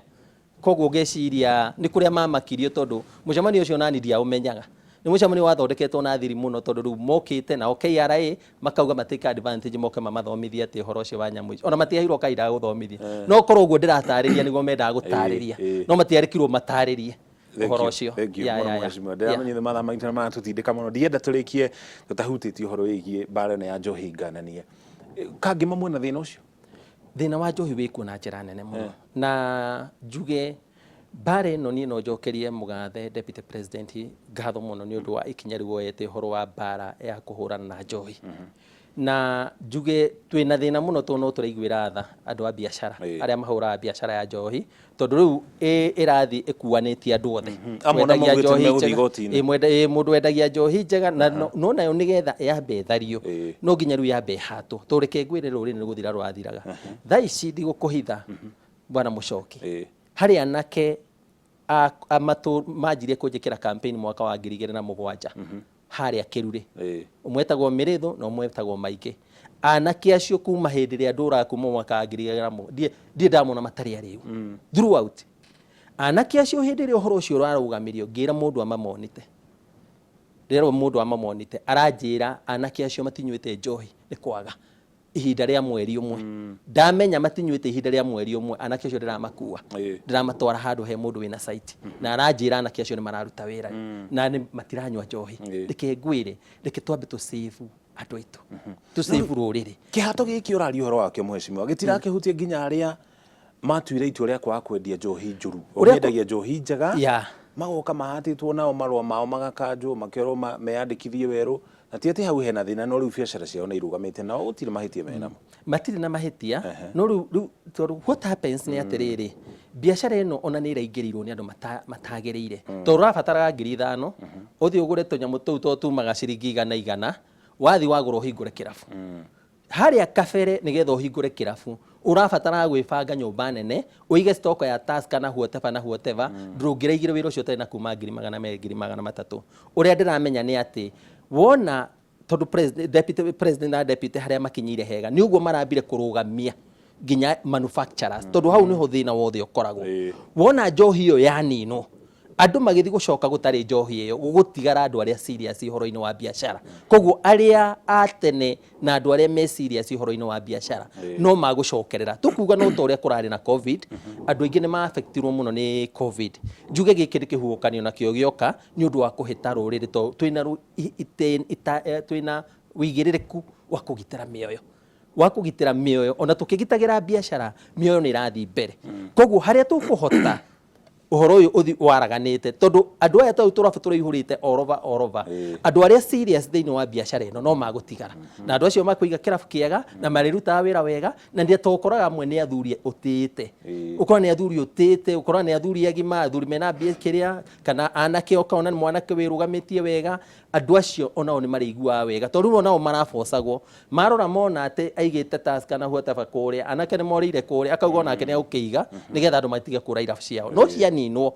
Koguo ngeciria nĩ kũrĩa mamakirio, tondũ mũcemanio ũcio nani ndiaũmenyaga, nĩ mũcemanio wathondeketwo na thiri mũno, tondũ rĩu mokĩte nao KRA makauga matake advantage, moke mamathomithie atĩ ũhoro ũcio wa nyamũ icio ona matiaheirwo kahinda ga gũthomithia. No korwo ũguo ndĩratarĩria nĩguo mendaga gũtarĩria, no matiarĩkirwo matarĩrie ũhoro ũcio. Thank you mũno, mheshimiwa. Ndĩramenyire mathaa maitũ nĩ maratũtindĩka mũno, ndienda tũrĩkie tũtahutĩtie ũhoro wĩgiĩ mbara ĩno ya njohi ngananie. Kangĩ mamwe na thĩna ũcio. Thĩna wa njohi wĩkuo na njĩra nene mũno, na njuge mbara ĩno niĩ no njokerie mũgathe Deputy President ngatho mũno nĩ ũndũ wa ikinya rĩu oyete ũhoro wa mbara ya kũhũrana na njohi. Na njuge twĩna thĩna mũno, tondũ no tũraiguĩra tha andũ a biacara arĩa mahũraga biacara ya njohi, tondũ rĩu ĩrathiĩ ĩkuanĩtie andũ othe. Amwe ona Wendagia maugĩte njohi megũthiĩ njega. igoti-inĩ. Ĩ, mũndũ wendagia njohi njega na no nayo nĩgetha yambe ĩthario, no nginya rĩu yambe ĩhatwo, tondũ reke ngwĩre, rũrĩrĩ nĩ gũthira rũrathiraga thaa ici. Ndigũkũhitha, bwana Mũcoki, harĩ anake a matũ manjirie kũnjĩkĩra campaign mwaka wa 2007 harĩa Kĩrurĩ. Ũmwe etagwo Mĩrĩthũ na ũmwe etagwo Maingĩ. Anake acio kuma hĩndĩ ĩrĩa ndũraga kuma mwaka wa 2007 ndirĩ ndamona matarĩ arĩu throughout. Anake acio, hĩndĩ ĩrĩa ũhoro ũcio ũrarũgamirio, ngĩra mũndũ amamonite, rĩrĩa mũndũ amamonite aranjĩra anake acio matinyuĩte njohi nĩ kwaga ihinda rĩa mweri ũmwe. Ndamenya matinyuĩte ihinda rĩa mweri ũmwe, anake acio ndĩramakua, ndĩramatwara handũ he mũndũ wĩna site, na aranjĩra anake acio nĩ mararuta wĩra na nĩ matiranyua njohi. Reke ngwĩre, reke twambe tũ save andũ aitũ, tũ save rũrĩrĩ. Kĩhato gĩkĩ ũraria ũhoro wakĩo, mheshimiwa, gĩtirakĩhutia nginya arĩa matuire itua rĩa kwaga kwendia njohi njũru? Mendagia njohi njega, magoka mahatĩtwo nao marũa mao magakanjwo, makerwo meyandĩkithie werũ, na ti atĩ hau hena thĩna, no rĩu biacara ciao nĩ irũgamĩte, nao gũtirĩ mahĩtia menamo. Matirĩ na mahĩtia, no rĩu tondũ what happens nĩ atĩrĩrĩ, biacara ĩno ona nĩ ĩraingĩrĩirwo nĩ andũ matagĩrĩire, tondũ ũrabataraga 5,000 ũthiĩ ũgũre tũnyamũ tũu, tondũ tumaga ciringi igana igana, wathiĩ wagũra ũhingũre kĩrabu. Harĩa kabere, nĩgetha ũhingũre kĩrabu, ũrabataraga gwĩbanga nyũmba nene, ũige stock ya Tusker na whatever na whatever. Ndũngĩraigire wĩra ũcio ũtarĩ na kuma 200,000, 300,000. Ũrĩa ndĩramenya nĩ atĩ wona Tondũ deputy president na deputy harĩa makinyĩire hega nĩ ũguo marambire kũrũgamia nginya manufacturers, tondũ hau nĩho thĩna wothe ũkoragwo. Wona njohi ĩyo yaninwo, andũ magĩthiĩ gũcoka gũtarĩ njohi ĩyo, gũgũtigara andũ arĩa serious ũhoro-inĩ wa biacara. Koguo arĩa a tene na andũ arĩa me serious ũhoro-inĩ wa biacara no magũcokerera. Tũkuga no ta ũrĩa kũrarĩ na COVID, andũ aingĩ nĩ ma-affectirwo mũno nĩ COVID. Njuge gĩkĩ nĩ kĩhuhũkanio nakĩo gĩoka nĩ ũndũ wa kũhĩta rũrĩrĩ, tondũ twĩna twĩna wĩigĩrĩrĩku wa kũgitĩra mĩoyo, wa kũgitĩra mĩoyo. Ona tũkĩgitagĩra biacara, mĩoyo nĩ ĩrathiĩ mbere. Koguo harĩa tũkũhota ũhoro ũyũ ũthi waraganĩte, tondũ andũ aya tau tũrabu tũraihũrĩte all over all over, andũ arĩa serious thĩinĩ wa biacara ĩno no magũtigara, na andũ acio makũiga kĩrabu kĩega na marĩrutaga wĩra wega, na nĩ tũkoraga amwe nĩ athuri ũtĩĩte, ũkora nĩ athuri ũtĩĩte, ũkora nĩ athuri agima, athuri mena mbia kĩrĩa, kana anake, ũkona nĩ mwanake wĩrũgamĩtie wega. Andũ acio onao nĩ marĩiguaga wega, tondũ rĩu onao marabocagwo. Marora mona atĩ aigĩte Tusker na whatever kũrĩa, anake nĩ morĩire kũrĩa, akauga onake nĩ agũkĩiga nĩgetha andũ matige kũra irabu ciao. No cianinwo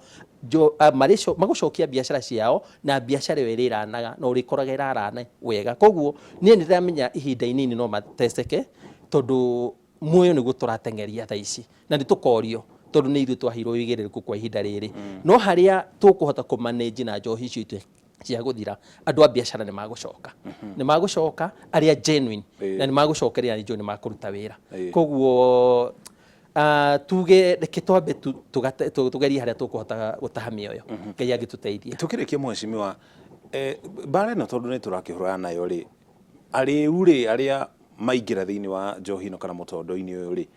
magũcokia biacara ciao, na biacara ĩyo ĩrĩranaga na ũrĩkoraga ĩrarana wega. Koguo niĩ nĩ ndĩramenya ihinda inini no mateceke, tondũ muoyo nĩguo tũrateng'eria thaa ici, na nĩ tũkorio tondũ nĩ ithuĩ twaheirwo wĩigĩrĩrĩku kwa ihinda rĩrĩ. No harĩa tũkũhota kũmanage na njohi icio itue cia gũthira, andũ a biacara nĩ magũcoka, nĩ magũcoka arĩa genuine, na nĩ magũcokeria, na nĩ makũruta wĩra. Koguo tuge reke twambe tũgerie harĩa tũkũhota gũtaha mĩoyo, Ngai angĩtũteithia. Tukĩrĩkia, mheshimiwa, mbara ĩno tondũ nĩ tũrakĩhũrana nayo rĩ, arĩu rĩ, arĩa maingĩra thĩinĩ wa njohi ĩno kana mũtondo-inĩ ũyũ rĩ,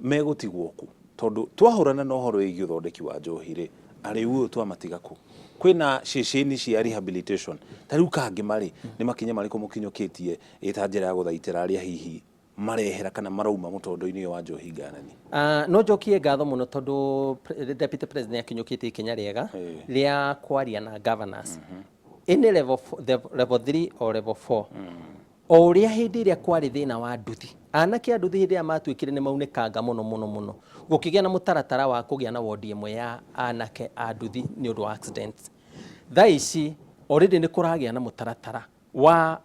megũtigwo kũ? Tondũ twahũrana na ũhoro wĩgiĩ ũthondeki wa njohi rĩ, arĩu ũyũ twamatiga kũ? Kwĩna ceceni cia rehabilitation ta rĩu Kangema rĩ, nĩ makinya marĩkũ mũkinyũkĩtie ĩta njĩra ya gũthaitĩra arĩa hihi marehera kana marauma mũtondo-inĩ ũyũ wa njohi nganani? No njokie ngatho mũno tondũ deputy president akinyũkĩtie ikinya rĩega rĩa kwaria na governors any level, the level 3 or level 4. O ũrĩa hĩndĩ ĩrĩa kwarĩ thĩna wa nduthi, anake a nduthi hĩndĩ ĩrĩa matuĩkire nĩ maunĩkanga mũno mũno mũno, gũkĩgĩa na mũtaratara wa kũgĩa na wondi ĩmwe ya anake a nduthi nĩ ũndũ wa accidents. Thaa ici already nĩ kũragĩa na mũtaratara wa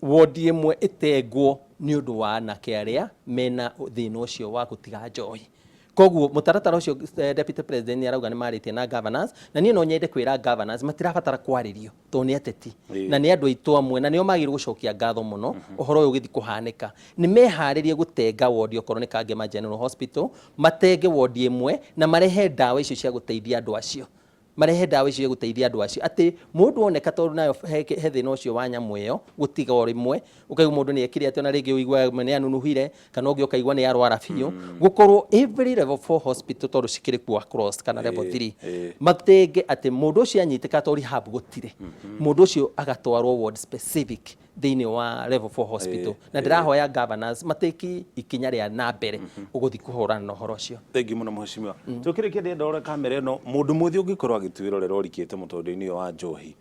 wondi ĩmwe ĩtengwo nĩ ũndũ wa anake arĩa mena thĩna ũcio wa gũtiga njohi. Koguo mũtaratara ũcio, deputy president nĩ arauga nĩ marĩtie na governors, na niĩ no nyende kwĩra governors matirabatara kwarĩrio tondũ nĩ ateti na nĩ andũ aitũ amwe, na nĩo magĩrĩirwo gũcokia ngatho mũno. Ũhoro ũyũ ũgĩthiĩ kũhanĩka, nĩ meharĩrie gũtenga wondi, okorwo nĩ Kangema General Hospital, matenge wondi ĩmwe na marehe ndawa icio cia gũteithia andũ acio, marehe ndawa icio cia gũteithia andũ acio, atĩ mũndũ oneka, tondũ nayo he thĩna ũcio wa nyamũ ĩyo gũtiga o rĩmwe, ũkaigua mũndũ nĩ ekire atĩ, ona rĩngĩ ũiguaga nĩ anunuhire, kana ũngĩ ũkaigua nĩ arwara biũ. Gũkorwo every level 4 hospital, tondũ cikĩrĩ kuo across, kana level 3, matenge atĩ mũndũ ũcio anyitĩka, to rehab gũtirĩ, mũndũ ũcio agatwarwo ward specific thĩinĩ wa level 4 hospital. Na ndĩrahoya governors matĩki ikinya rĩa na mbere ũgũthiĩ kũhũrana na ũhoro ũcio. Thengiũ mũno, mheshimiwa. Tũkĩrĩkia, ndĩrenda ũrore kamera ĩno. Mũndũ mwĩthĩ ũngĩkorwo agĩtwĩrorera ũrikĩte mũtondo-inĩ ũyũ wa njohi,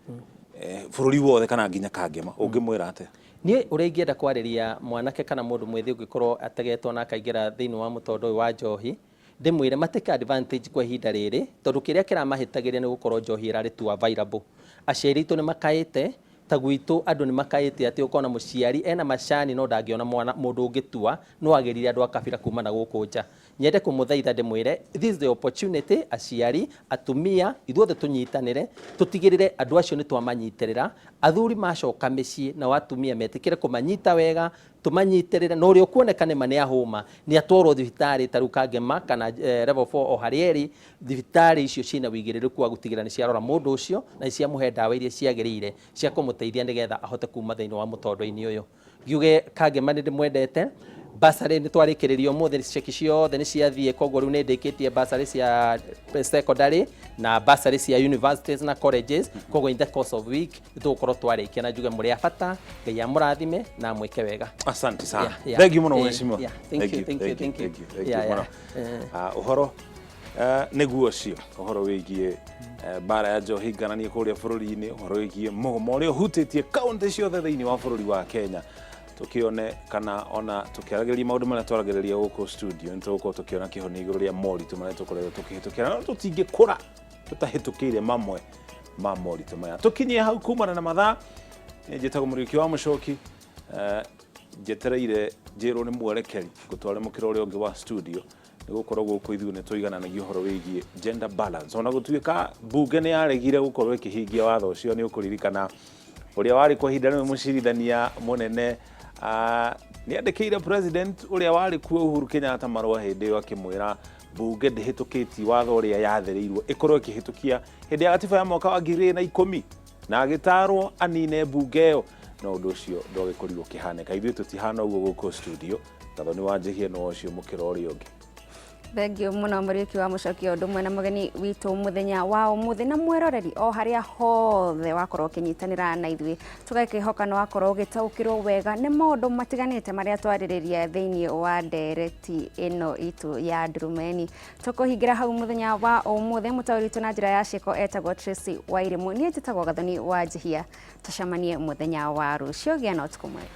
bũrũri wothe kana nginya Kangema, ũngĩmwĩra atĩa? Niĩ ũrĩa ingĩenda kwarĩria mwanake kana mũndũ mwĩthĩ ũngĩkorwo ategetwo na akaingĩra thĩinĩ wa mũtondo ũyũ wa njohi, ndĩmwĩre matake advantage kwa ihinda rĩrĩ, tondũ kĩrĩa kĩramahĩtagĩria nĩ gũkorwo njohi ĩrarĩ too available. Aciari aitũ nĩ makaĩte, ta gwitũ andũ nĩ makaĩte atĩ ũkona mũciari ena macani no ndangĩona mwana mũndũ ũngĩtua, no agĩrire andũ a kabira kuma na gũkũ nja. Nyende kũmũthaitha ndĩmwĩre this is the opportunity. Aciari, atumia, ithuothe tũnyitanĩre, tũtigĩrĩre andũ acio nĩ twamanyitĩrĩra. Athuri macoka mĩciĩ, nao atumia metĩkĩre kũmanyita wega, tũmanyitĩrĩre, na ũrĩa ũkuoneka nĩma nĩ ahũma nĩ atwarwo thibitarĩ ta rĩu Kangema kana level 4 o harĩa ĩrĩ. Thibitarĩ icio ciĩna wĩigĩrĩrĩku wa gũtigĩrĩra nĩ ciarora mũndũ ũcio na nĩ ciamũhe ndawa iria ciagĩrĩire cia kũmũteithia nĩgetha ahote kuma thĩinĩ wa mũtondo-inĩ ũyũ. Ngiuge Kangema nĩ ndĩmwendete. Basarĩ nĩ twarĩkĩrĩria ũmũthĩ, ceki ciothe nĩ ciathiĩ, koguo rĩu nĩ ndĩkĩtie basarĩ cia secondary na basarĩ cia universities na colleges. Koguo in the course of week nĩ tũgũkorwo twarĩkia, na njuge mũrĩ a bata. Ngai amũrathime na amwĩke wega. Asante sana. Thank you mũno, mheshimiwa. Yeah, thank you, thank you, thank you. Thank you mũno. Ũhoro nĩguo ũcio, ũhoro wĩgiĩ mbara ya njohi ngananie kũrĩa bũrũri-inĩ, ũhoro wĩgiĩ mũgomo ũrĩa ũhutĩtie kaũntĩ ciothe thĩinĩ wa bũrũri wa Kenya. Tũkĩone kana ona tũkĩaragĩrĩria maũndũ marĩa twaragĩrĩria gũkũ studio, nĩ tũgũkorwo tũkĩona kĩhonia igũrũ rĩa moritũ marĩa tũkoretwo tũkĩhĩtũkĩra, no tũtingĩkũra tũtahĩtũkĩire mamwe ma moritũ maya. Tũkinyie hau kumana na mathaa. Niĩ njĩtagwo Mũriũki wa Mũcoki. Njetereire njĩrwo nĩ mwerekeri ngũtware mũkĩra ũrĩa ũngĩ wa studio, nĩ gũkorwo gũkũ ithuĩ nĩ tũigananagia ũhoro wĩgiĩ gender balance. Ona gũtuĩka mbunge nĩ yaregire gũkorwo ĩkĩhingia watho ũcio, nĩ ũkũririkana ũrĩa warĩ kwa ihinda rĩmwe mũcirithania mũnene nĩ andĩkĩire president ũrĩa warĩ kuo Uhuru Kenyatta marũa hĩndĩ ĩyo akĩmwĩra mbunge ndĩhĩtũkĩtie watho ũrĩa yathĩrĩirwo ĩkorwo ĩkĩhĩtũkia hĩndĩ ya gatiba ya mwaka wa 2010, na agĩtarwo anine mbunge ĩyo, no ũndũ ũcio ndwagĩkorirwo ũkĩhanĩka. Ithuĩ tũtihana ũguo gũkũ studio. Gathoni wa Njĩhia no ũcio mũkĩra ũrĩa ũngĩ. Thengiũ mũno Mũriũki wa Mũcoki, o ũndũ ũmwe na mũgeni witũ mũthenya wa ũmũthĩ na mweroreri o harĩa hothe wakorwo ũkĩnyitanĩra na ithuĩ. Tũgakĩhoka nĩ wakorwo ũgĩtaũkĩrwo wega nĩ maũndũ matiganĩte marĩa twarĩrĩria thĩinĩ wa ndereti ĩno itũ ya Ndurumeni. Tũkũhingĩra hau mũthenya wa ũmũthĩ. Mũtaũri witũ na njĩra ya ciĩko etagwo Tracy Wairimu, niĩ njĩtagwo Gathoni wa Njihia. Tũcemanie mũthenya wa rũciũ. Gĩa na ũtukũ mwega.